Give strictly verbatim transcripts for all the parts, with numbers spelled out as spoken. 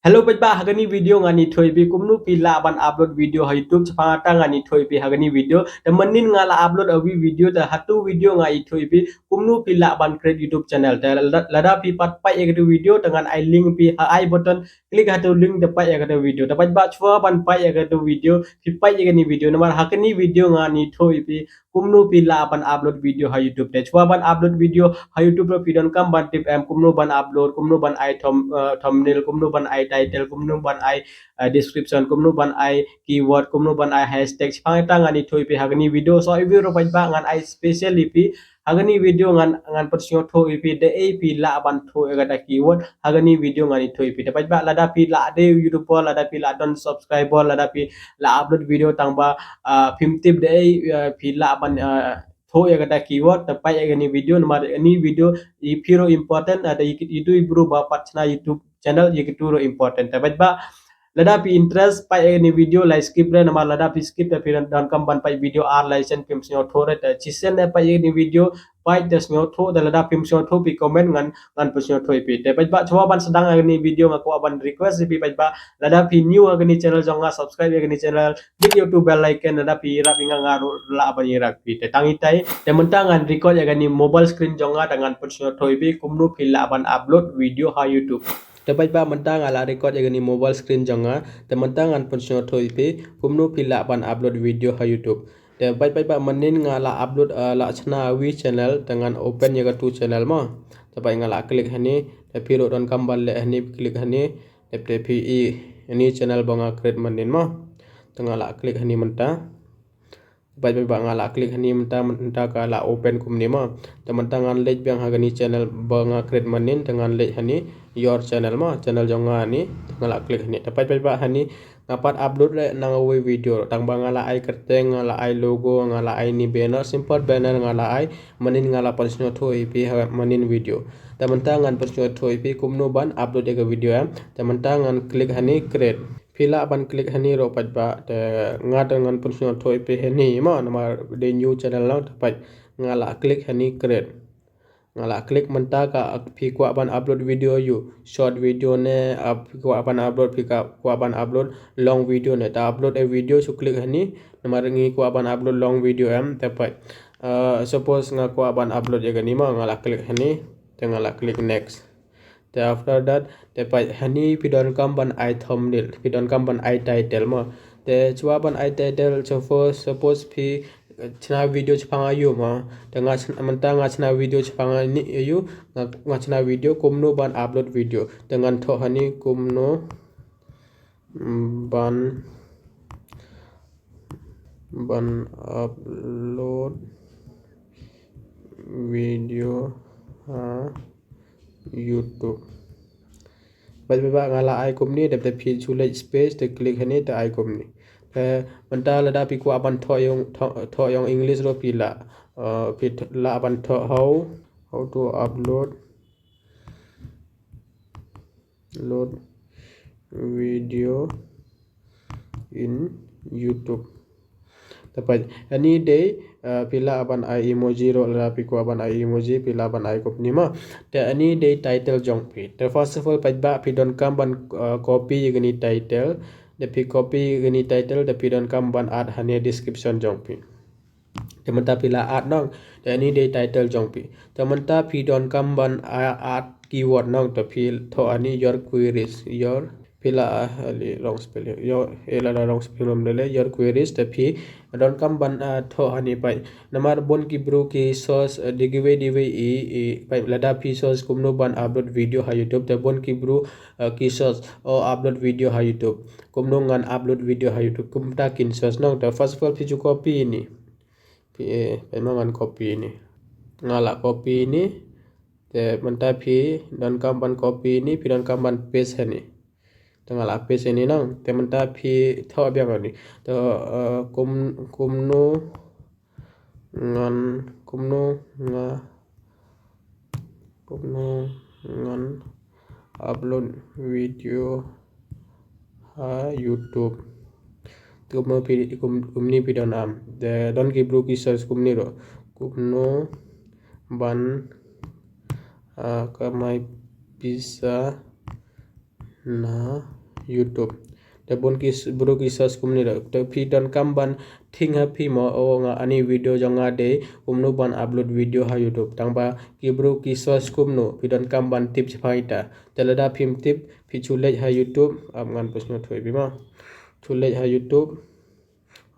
Hello paidbah, ha kani video ngan ïathuh ïa phi kumno phi lah ban upload video ha YouTube. Shaphang kata ngan ïathuh ïa phi ha kani video. Te mynnin nga la upload a wi video, te ha tu video nga ïathuh ïa phi kumno phi lah ban create YouTube channel. Te lada, lada phi pat peit ïa katu video, te ngan ai link phi, ha ai button, click ha tu link te peit ïa katu video. Te paidbah, shuwa ban peit ïa katu video, phi peit ïa kani video. Namar ha kani video ngan ïathuh ïa phi kumno phi lah ban upload video ha YouTube. Te shuwa ban upload video ha YouTube ruh phi donkam ban tip em kumno ban upload, kumno ban ai thumb-, eh, thumbnail, kumno ban ai title, kumno ban ai, eh, description, kumno ban ai keyword, kumno ban ai hashtag. Shaphang kata ngan ïathuh ïa phi ha kani video. So ïa phi ruh paidbah ngan ai special ïa phi ha kani video ngan, ngan pynsngewthuh ïa phi da ei phi lah ban thoh ïa kata keyword. Ha kani video ngan ïathuh ïa phi. Te paidbah, lada phi lah dei u YouTuber, lada phi lah don subscriber, lada phi lah upload video tang ba, ah, phim tip da ei, ah, phi lah ban, ah, thoh ïa kata keyword, te peit ïa kani video, namar kani video ïa phi ruh important, ah, da ïa, ïa tu i bru ba pat shna YouTube channel ïa kitu ruh important. Te paidbah, lada phi interest peit ïa kani video, la skip re, namar lada phi skip te phi don, donkam ban peit video ar lai sien phim sngewthuh re. Te shisien ne peit ïa kani video, peit te sngewthuh, te lada phim sngewthuh phi comment, ngan, ngan pynsngewthuh ïa phi. Te paidbah, shuwa ban sdang ïa kani video nga kwah ban request ïa phi paidbah, lada phi new ha kani channel jong nga, subscribe ïa kani channel, click ïa utu bell icon, lada phi ïarap ïa nga, nga ruh lah ban ïarap ïa phi. Te tang itai, te mynta ngan record ïa kani mobile screen jong nga, te ngan pynsngewthuh ïa phi kumno phi lah ban upload video ha YouTube. Te paidbah, mynta nga la record ïa kani mobile screen jong nga, te mynta ngan pynsngewthuh ïa phi kumno phi lah ban upload video ha YouTube. Te paidbah, mynnin nga la upload, eh, la shna wi channel, te ngan open ïa katu channel mo. Te paid nga la click hani, te phi ruh donkam ban leh hani, click hani, te phi i hani channel ba nga create mynnin mo. Te nga la click hani mynta. Paidbah, nga la click hani mynta, mynta ka la open kumne mo. Te mynta ngan leit biang ha kani channel ba nga create mynnin, te ngan leit hani your channel mo, channel jong nga ni, te nga la click hani. Te paidbah, hani nga pat upload re nang uwei video, tang ba nga la ai kyrteng, nga la ai logo, nga la ai ni banner, simple banner nga la ai, mynnin nga la pynsngewthuh ïa phi ha mynnin video. Te mynta ngan pynsngewthuh ïa phi kumno ban upload ïa ka video em. Te mynta ngan click hani create. Phi lah ban click hani ruh paidbah, te nga te ngan pynsngewthuh ïa phi hani mo, namar dei new channel lang, te paid nga la click hani create. Nga la click mynta ka phi kwah ban upload video ïa u short video ne, ah, phi kwah ban upload, phi ka kwah ban upload long video ne, te upload a video, shu click hani, namar ngi kwah ban upload long video em, te paid. Ah, suppose nga kwah ban upload ïa kani mo, nga la click hani, te nga la click next. Te after that, te paid hani phi donkam ban ai thumbnail, phi donkam ban ai title mo. Te shuwa ban ai title, suppose, suppose phi, eh, shna video shaphang aiu mo. Te nga shna, mynta nga shna video shaphang ani aiu, nga, nga shna video kumno ban upload video. Te ngan thoh hani kumno, mm, ban, ban upload video ha YouTube. Paidbah, nga la ai kumne, dep te phi shu leh space, te click hani, te ai kumne. Te mynta lada phi kwah ban thoh ïa u, thoh, thoh ïa u English ruh phi lah. Uh, phi th-, lah ban thoh how, how to upload, load video in YouTube. Te paid, ani dei, uh, phi lah ban ai emoji ruh, lada phi kwah ban ai emoji, phi lah ban ai kumne mo. Te ani dei title jong phi. Te first of all, paidbah, phi donkam ban, uh, copy ïa kani title. Te phi copy ïa kani title, te phi donkam ban add hani description jong phi. Te mynta phi la add nong, te ani dei title jong phi. Te mynta phi donkam ban a-, add keyword nong, te phi thoh ani your queries, your, phi la, ah, ali wrong spelling, your, eh, la, la wrong spelling lam dele, your queries, te phi donkam ban, ah, thoh ani paid. Namar bun ki bru ki search, eh, dei kiwei dei kiwei i, i, paid lada phi search kumno ban upload video ha YouTube, te bun ki bru, eh, ki search, oh, upload video ha YouTube. Kumno ngan upload video ha YouTube, kumta kin search nong, te first of all phi ju copy ni. Phi, eh, phi ma ngan copy ni. Nga la copy ni. Te mynta phi donkam ban copy ni, phi donkam ban paste hani. Te nga la paste ni nong. Te mynta phi thoh biang ni. Te, eh, kum, kumno ngan, kumno nga, kumno ngan upload video ha YouTube. Kumno phi, kum, kumni phi don am. Te don ki bru ki search kumni ruh. Kumno ban, ah, kamai pisa na YouTube. Te bun ki s- bru ki search kumne da. Te phi donkam ban thing ha phi mo, o nga ani video jong nga dei kumno ban upload video ha YouTube. Tang ba ki bru ki search kumno, phi donkam ban tip shaphang ita. Te lada phim tip, phi shu leit ha YouTube, ap ngan pynsngew thuh ïa phi mo. Shu leit ha YouTube.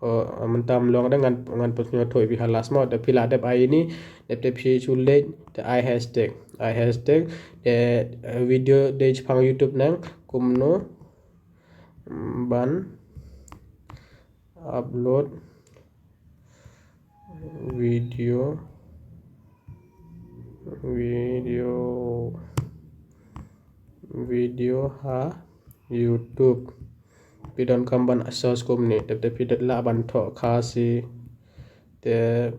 O, mynta ym long da, ngan ngan pynsngew thuh ïa phi ha last mo. Te phi la dep ai ïa ini, dep te phi shu leit, te ai hashtag. Ai hashtag, te eh, video dei shaphang YouTube nang kumno, mm, ban upload video, video, video ha YouTube. Phi donkam ban search kumne, te te phi lah ban thoh Khasi. Te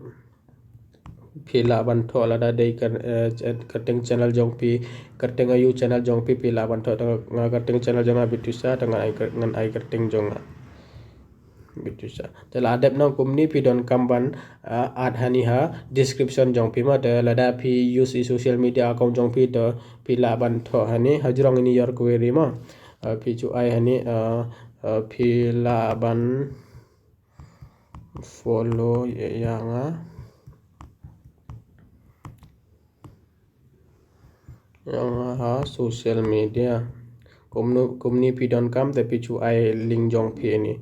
phi lah ban thoh lada dei kan, eh, ch- kyrteng channel jong phi, kyrteng aïu channel jong phi, phi lah ban thoh. Te nga kyrteng channel jong nga Bitusa, te ngan ai kyr- ngan ai kyrteng jong nga Bitusa. Te la dep nang kumne, phi donkam ban, ah, add hani ha description jong phi mo. Te lada phi use i social media account jong phi, te phi lah ban thoh hani hajrong ini your query mo. Ah, phi shu ai hani, ah, ah, phi lah ban follow ïa nga, ïa nga ha social media. Kumno, kumne phi donkam, te phi shu ai link jong phi ni.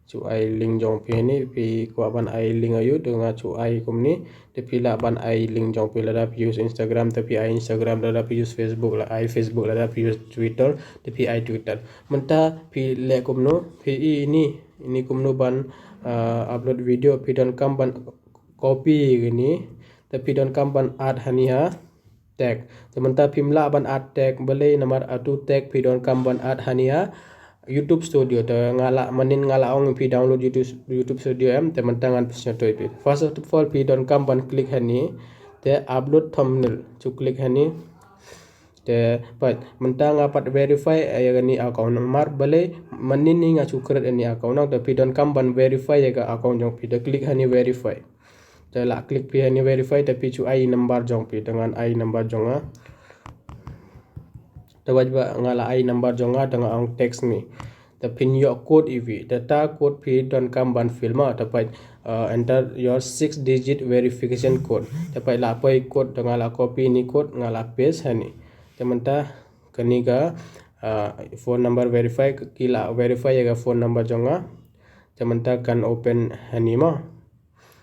Shu ai link jong phi ni, phi kwah ban ai link aïu, te nga shu ai kumne. Te phi lah ban ai link jong phi, lada phi use Instagram, te phi ai Instagram, lada phi use Facebook, la ai Facebook, lada phi use Twitter, te phi ai Twitter. Mynta phi leh kumno, phi i ini, ini kumno ban, ah, upload video, phi donkam ban copy ïa kane, te phi donkam ban add hani ha tag. Te mynta phim lah ban add tag balei, namar atu tag phi donkam ban add hani ha YouTube Studio. Te nga la mynnin nga la ong phi download YouTube, YouTube Studio em, te mynta ngan pynsngew thuh ïa phi. First of all, phi donkam ban click hani, te upload thumbnail. Shu click hani. Te pat mynta nga pat verify ïa kane account, namar balei, mynnin ni nga shu create ïa kane account, nang te phi donkam ban verify ïa ka account jong phi, te click hani verify. Te la click phi hani verify, te phi shu ai number jong phi, te ngan ai number jong nga. Te wat ba nga la ai number jong nga, te nga ong text me. Te phin ïoh code ïa phi, te ta code phi donkam ban fill mo, te pat, uh, enter your six digit verification code. Te pat la poi code, te nga la copy ini code, nga la paste hani. Te mynta kane ka, uh, phone number verify, ki la verify ïa ka phone number jong nga. Te mynta kan open hani mo.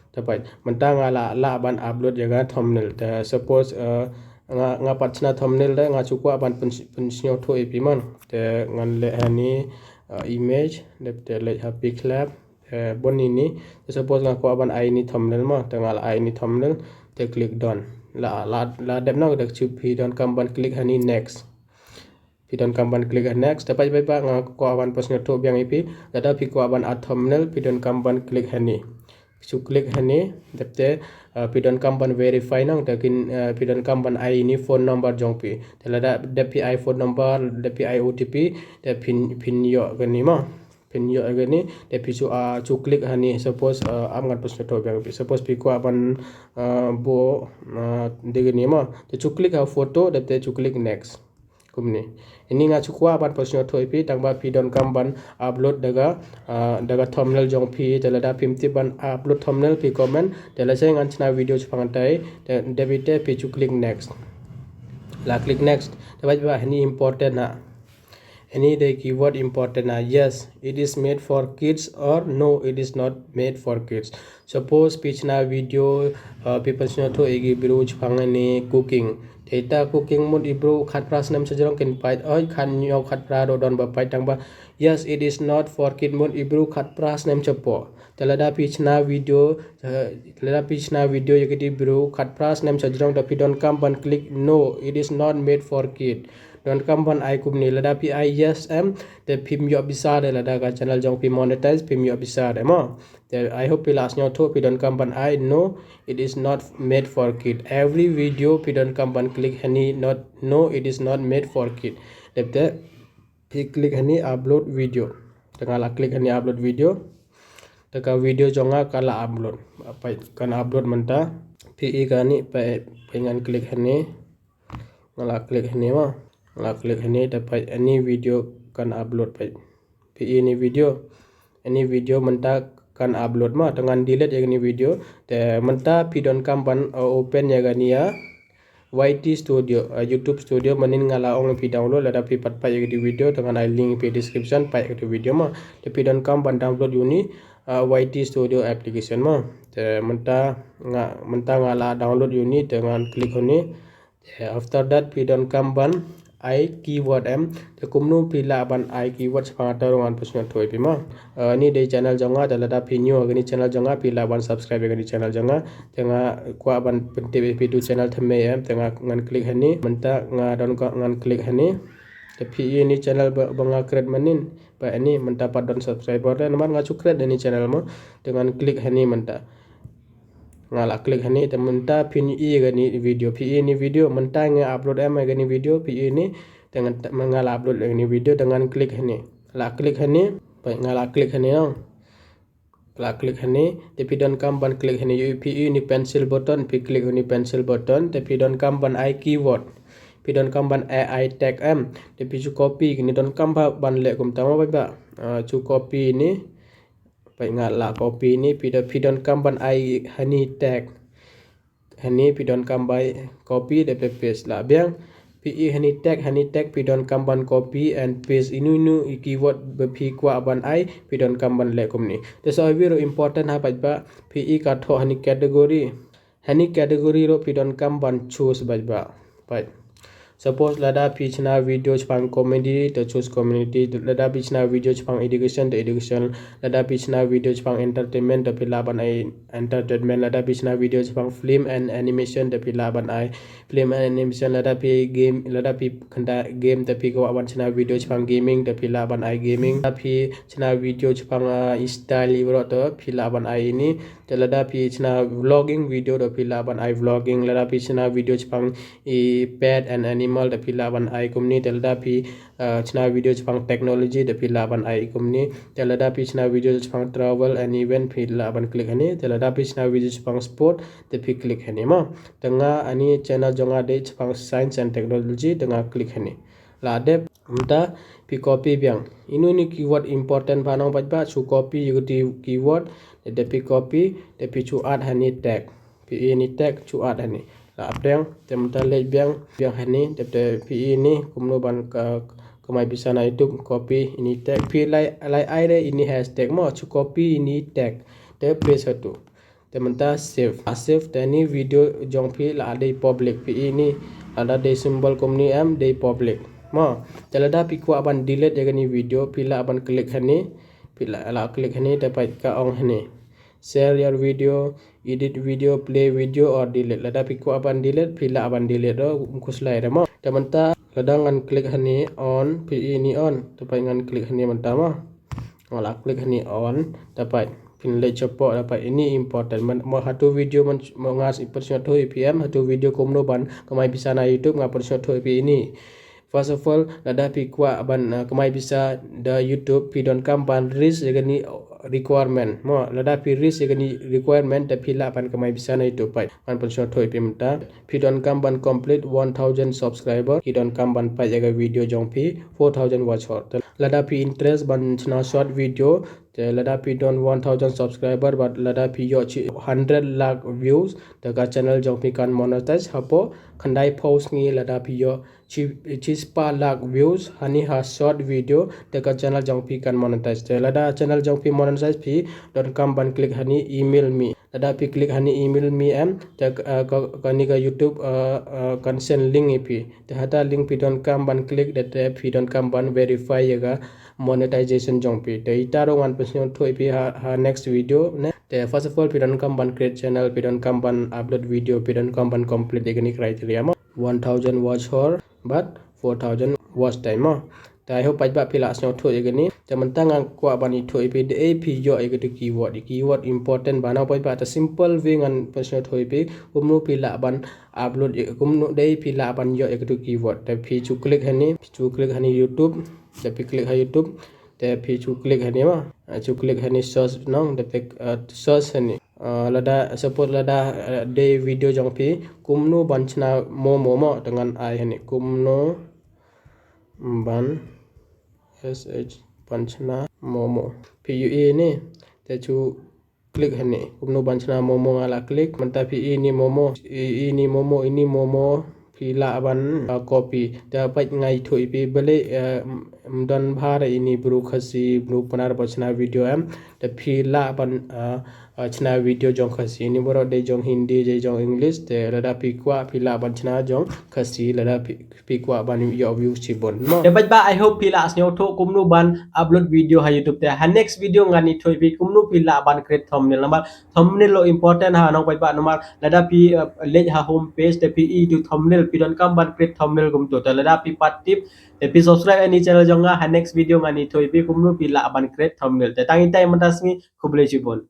Te pat mynta nga la lah ban upload ïa ka thumbnail. Te suppose, uh, nga, nga pat shna thumbnail te nga shu kwah ban pyn, pynsngew thuh ïa phi mo. Te ngan leh hani, uh, image, dep te leh ha Pixlab, uh, bun ini. Te suppose nga kwah ban ai ini thumbnail mo, te nga la ai ini thumbnail, te click done. La, la, la dep nang, te shu phi donkam ban click hani next. Phi donkam ban click ha next, te pat pat pat nga kwah ban pynsngew thuh biang ïa phi. Lada phi kwah ban add thumbnail, phi donkam ban click hani. Shu click hani, dep te, uh, phi donkam ban verify nang, te kin, uh, phi donkam ban ai ini phone number jong phi. Te lada dep phi ai phone number, dep phi ai O T P, te phin, phin ïoh kane mo. Phin ïoh kane, te phi shu, uh, shu click hani, suppose, uh, ap ngan pynsngew thuh biang ïa phi. Suppose phi kwah ban, uh, buh, uh, dei kane mo. Te shu click ha photo, dep te shu click next. Kumne. Ini nga shu kwah ban pynsngew thuh ïa phi, tang ba phi donkam ban upload da ka, ah, da ka thumbnail jong phi, te lada phim tip ban upload thumbnail phi comment, te lashai ngan shna video shaphang tai, te dep ite phi shu click next. La click next, te pat pat hani important ha. Ini dei keyword important ha. Yes, it is made for kids, or no, it is not made for kids. Suppose phi shna video, uh, phi pynsngew thuh ïa ki bru shaphang kane cooking. Te ita cooking mut i bru khatphra snem shajrong kin pait, oi khathynñiew khatphra ruh don ba pait, tang ba. Yes, it is not for kid mut i bru khatphra snem shapoh. Te lada phi shna video, uh, lada phi shna video ïa kine ki bru khatphra snem shajrong, te phi donkam ban click no, it is not made for kid. Donkam ban ai kumne, lada phi ai yes em, te phim ïoh pisa de, lada ka channel jong phi monetize, phim ïoh pisa de mo. Te I hope phi la sngewthuh, phi donkam ban ai no, it is not made for kid. Every video phi donkam ban click hani, not, no, it is not made for kid. Dep te phi click hani upload video. Te nga la click hani upload video. Te ka video jong nga ka la upload. Peit kan upload mynta. Phi i kane, peit, peit ngan click hani. Nga la click hani mo. Nga la click hani, te peit any video kan upload peit. Phi i ini video. Ini video mynta kan upload mo, te ngan delete ïa kani video. Te mynta phi donkam ban, uh, open ïa kani ïa Y T Studio, uh, YouTube Studio, mynnin nga la ong phi download, lada phi pat peit ïa kani video, te ngan ai link phi description, peit ïa kani video mo. Te phi donkam ban download ïa uni, uh, Y T Studio application mo. Te mynta nga, mynta nga la download ïa uni, te ngan click ïa uni. Te after that phi donkam ban ai keyword em. Te kumno phi lah ban ai keyword shaphang kata ruh ngan pynsngewthuh ïa phi mo. Uh, ini dei channel jong nga, te lada phi new ha kani channel jong nga, phi lah ban subscribe ïa kani channel jong nga. Te nga kwah ban pyntip ïa phi tu channel thymmei em. Te nga, ngan click ïa ini. Mynta nga don ka, ngan click ïa ini. Te phi i ini channel ba, ba nga create mynnin. Ba ini mynta pat don subscriber te namar nga shu create ïa ini channel mo. Te ngan click ïa ini mynta. Nga la click ïa ini, te mynta phin i ïa kani video, phi i ini video, mynta nga upload em ïa kani video, phi i ini, te ngan, nga la upload ïa kani video, te ngan click ïa ini. La click ïa ini, peit nga la click ïa ini no. La click ïa ini, te phi donkam ban click ïa ini, phi i ini pencil button, phi click ïa ini pencil button, te phi donkam ban ai keyword. Phi donkam ban ai, ai tag em, te phi shu copy, kine donkam ba ban leh kumta mo ba. Ah, shu copy ini, peit nga la copy ini, phi don, phi donkam ban ai ïa ini tag. Ïa ini phi donkam ban copy, te phi paste la biang. Phi i ïa ini tag, ïa ini tag phi donkam ban copy and paste inu inu i keyword ba phi kwah ban ai, phi donkam ban leh kumne. Te sa very important ha peit ba, phi i ka thoh ïa ini category. Ïa ini category ruh phi donkam ban choose ba ba. Peit. Suppose lada phi shna video shaphang comedy, te choose comedy, lada phi shna video shaphang education, te education, lada phi shna video shaphang entertainment, te phi lah ban ai entertainment, lada phi shna video shaphang film and animation, te phi lah ban ai film and animation, lada phi game, lada phi kynda game, te phi kwah ban shna video shaphang gaming, te phi lah ban ai gaming, lada phi shna video shaphang, ah, i style i baroh, te phi lah ban ai ini, te lada phi shna vlogging video, te phi lah ban ai vlogging, lada phi shna video shaphang i pet and animal, te phi lah ban ai kumne, te lada phi, ah, shna video shaphang technology, te phi lah ban ai kumne, te lada phi shna video shaphang travel and event, phi lah ban click ïa ini, te lada phi shna video shaphang sport, te phi click ïa ini mo. Te nga ïa ini channel jong nga dei shaphang science and technology, te nga click ïa ini. La dep, mynta phi copy biang. Inu inu keyword important ba nang peit ba, shu copy ïa kito keyword, te phi copy, te phi shu add ïa ini tag. Phi i ïa ini tag, shu add ïa ini. La pdiang, te mynta leit biang, biang ïa ini, te, te phi i ïa ini, kumno ban ka, kamai pisa na YouTube, copy ïa ini tag. Phi lah, lah ai re ïa ini hashtag mo, shu copy ïa ini tag. Te paste ha tu. Te mynta save. Ah, save, te ïa ini video jong phi la dei public, phi i ïa ini. Lada dei symbol kumne em dei public. Mo, te lada phi kwah ban delete ïa kani video, phi lah ban click ïa ini. Phi lah, lah click ïa ini, te peit ka ong ïa ini. Share your video, edit video, play video or delete. Lada phi kwah ban delete, phi lah ban delete ruh, ym khuslai re mo. Te mynta, lada ngan click ïa ini on, phi i ïa ini on. Te peit ngan click ïa ini mynta mo. Nga la click ïa ini on, te peit. Phin leit shapoh, te peit ini important. Man, mo ha tu video man, mo nga pynsngewthuh ïa phi em, ha tu video kumno ban kamai pisa na YouTube nga pynsngewthuh ïa phi ini. First of all, lada phi kwah ban, uh, kamai pisa da YouTube, phi donkam ban reach ïa kani requirement. Mo, lada phi reach ïa kani requirement, te phi lah ban kamai pisa na YouTube peit. Ngan pynsngewthuh ïa phi mynta. Phi donkam ban complete one thousand subscriber, phi donkam ban peit ïa ka video jong phi four thousand watch hour. Te lada phi interest ban shna short video, te lada phi don one thousand subscriber, bad lada phi ïoh shi hundred lakh views, te ka channel jong phi kan monetize hapoh khyndai phew sngi. Lada phi ïoh shi, shispah lakh views ha ini ha short video, te ka channel jong phi kan monetize. Te lada channel jong phi monetize, phi donkam ban click ïa ini email me. Lada phi click ïa ini email me em, te, uh, ka, kani ka YouTube, uh, uh, kan send link ïa phi. Te ha ta link phi donkam ban click, te, te phi donkam ban verify ïa ka monetization jong phi. Te ita ruh ngan pynsngewthuh ïa phi ha, ha next video ne. Te first of all phi donkam ban create channel, phi donkam ban upload video, phi donkam ban complete ïa kani criteria mo. One thousand watch hour, bad four thousand watch time mo. Te I hope paidbah phi la sngewthuh ïa kani. Te mynta nga kwah ban ïathuh ïa phi dei phi ïoh ïa kito keyword. Keyword important ba nang paidbah, te simple way ngan pynsngewthuh ïa phi kumno phi lah ban upload ïa, kumno dei phi lah ban ïoh ïa kito keyword. Te phi shu click ïa ini, phi shu click ïa ini YouTube, te phi click ha YouTube, te phi shu click ïa ini mo. Ah, shu click ïa ini search nong, te phi, ah, search ïa ini. Ah, lada, suppose lada, ah, dei video jong phi kumno ban shna momo mo, te ngan ai ïa ini kumno ban S H ban chna momo. Phi ïohi ne, te chu click hangne. Kumno ban chna momo nga la click. Mynta phi ïohi ne momo, ïohi ne momo, ïohi ne momo. Phi lah ban, uh, copy. Te pat nga ïathuh ïa phi balei, uh, ym don bha re ïohi ne bru Khasi, bru Pnar ba chna video em. Te phi lah ban, uh, uh, chna video jong Khasi. Ïohi ne baroh dei jong Hindi, dei jong English. Te lada phi kwah phi lah ban chna jong Khasi, lada phi phi kwah ban ïoh views shibun mo. Te bad ba, I hope phi la sngewthuh kumno ban upload video ha YouTube. Te ha next video ngan ïathuh ïa phi kumno phi lah ban create thumbnail. Namar thumbnail ruh important ha nong paidbah, namar lada phi, uh, leit ha home page te phi ïohi tu thumbnail, phi donkam ban create thumbnail kumtu. Te lada phi pat tip te phi subscribe ïa kane ka channel jong nga, ha next video ngan ïathuh ïa phi kumno phi lah ban create thumbnail. Te tang ita mynta sngi, khublei shibun.